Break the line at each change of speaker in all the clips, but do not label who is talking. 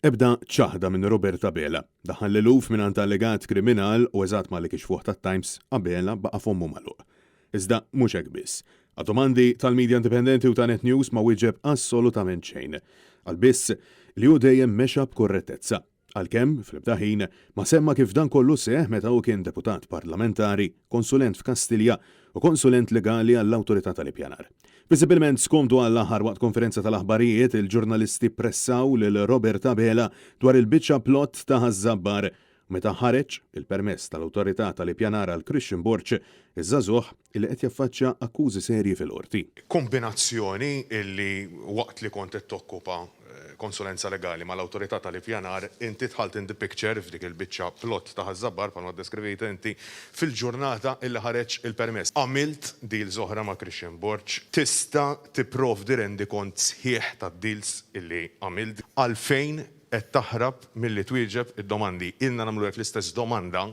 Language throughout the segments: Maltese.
Ebda ċaħda minn Robert Abela. Daħal l-eluf mingħand allegat kriminal u eżatt malli kixfuh tat-Times, Abela baqa' fommu magħluq. Iżda mhux hekk biss. Għad-domandi tal-media indipendenti u ta' Net News ma wieġeb assolutament xejn. Qal biss li hu dejjem mexa b'korrettezza. Għalkemm, fl-ebda ħin, ma semma kif dan kollu seħħ meta hu kien deputat parlamentari, konsulent f'Kastilja u konsulent legali għall-Awtorità tal-Ippjanar. Viżibilment skomdu għall-aħħar waqt konferenza tal-aħbarijiet, il-ġurnalisti ppressaw lil Robert Abela dwar il-biċċa plot ta' Ħaż-Żabbar u meta ħareġ il-permess tal-Awtorità tal-Ippjanar għal Christian Borg, iż-żagħżugħ illi qed jaffaċċja akkużi serji fil-Qorti.
Kombinazzjoni illi waqt li kont qed tokkupa konsulenza legali mal-Awtorità tal-Ippjanar, inti dħalt in the picture f'dik il-biċċa plot ta' Ħaż-Żabbar bħalma ddeskrivejtha inti, fil-ġurnata illi ħareġ il-permess. Għamilt deals oħra ma' Christian Borg. Tista' tipprovdi rendikont sħiħ tad-deals illi għamilt? Għalfejn qed taħrab milli twieġeb id-domandi? Ilna nagħmlulek l-istess domanda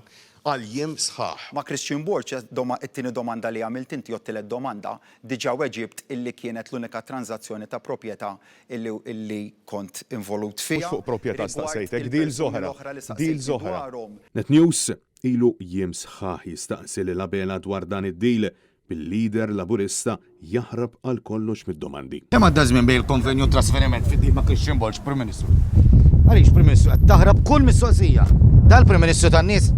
għal jiem sħaħ.
Ma' Christian Borg, it-tieni domanda li għamilt inti jew t-tielet domanda, diġà weġibt illi kienet l-unika tranżazzjoni ta' proprjetà illi illi kont involut
Mhux
fiha.
fuq proprjetà
Rigward
staqsejtek, deals
il-persuni
oħra,
l-oħra li
Deals
saqsejtni
oħra.
dwarhom.
Net News ilu jiem sħaħ jistaqsi lil Abela dwar dan id-deal, bil-leader Laburista jaħrab għal kollox mid-domandi.
Kemm għadda żmien bejn il-konvenju u t-trasferiment fid-deal ma' Christian Borg, Prim Ministru? Għaliex, Prim Ministru, qed taħrab kull mistoqsija? Dan il-Prim Ministru tan-nies?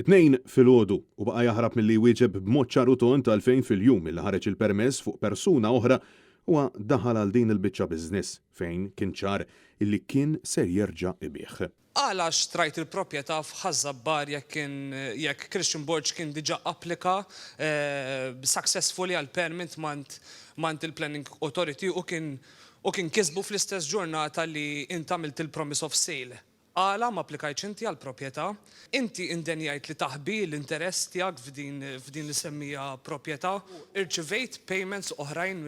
It-Tnejn filgħodu, u baqa' jaħrab milli jwieġeb b'mod ċar u tond għalfejn fil-jum li ħareġ il-permess fuq persuna oħra huwa daħal għal din il-biċċa business fejn kien ċar illi kien ser jerġa' ibigħ.
Għala xtrajt il-proprjetà f'Ħaż-Żabbar jekk kien jekk Christian Borg kien diġà applika successfully għal permit m'għand m'għand il-Planning Authority u kien u kien kisbu fl-istess ġurnata li int għamilt il-promise of sale? Għala ma applikajtx inti għall-proprjetà? Inti indenjajt li taħbi l-interess tiegħek f'din f'din l-isemmija proprjetà? Irċivejt payments oħrajn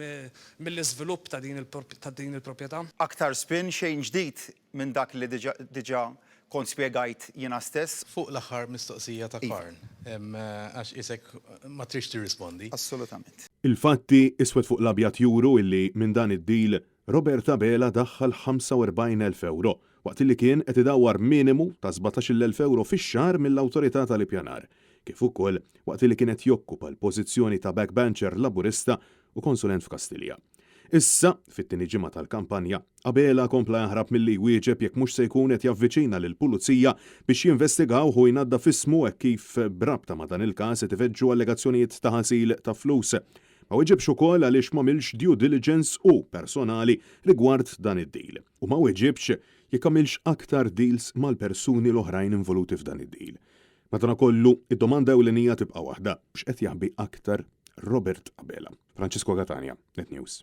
mill-iżvilupp ta' din ta' din il-proprjetà?
Aktar spin, xejn ġdid minn dak li diġà kont spjegajt jiena stess.
Fuq l-aħħar mistoqsija ta' Karl, għax qisek ma tridx tirrispondi.
Assolutament.
Il-fatti iswed fuq l-abjad juru illi minn dan id-deal Robert Abela daħħal 45,000 ewro, waqt illi kien qed idawwar minimu ta' 17,000 ewro fix-xahar mill-Awtorità tal-Ippjanar, kif ukoll waqt illi kien qed jokkupa l-pożizzjoni ta' backbencher Laburista u konsulent f'Kastilja. Issa, fit-tieni ġimgħa tal-kampanja, Abela kompla jaħrab milli jwieġeb jekk mhux se jkun qed javviċina lill-Pulizija biex jinvestigawh u jnaddaf ismu hekk kif b'rabta ma' dan il-każ qed ifeġġu allegazzjonijiet ta' ħasil ta' flus. Ma weġibx ukoll għaliex m'għamilx due diligence hu personali rigward dan id-deal. U ma weġibx jekk għamilx aktar deals mal-persuni l-oħrajn involuti f'dan id-deal. Madanakollu, id-domanda ewlenija tibqa' waħda, x'qed jaħbi aktar Robert Abela? Francesco Catania, Net News.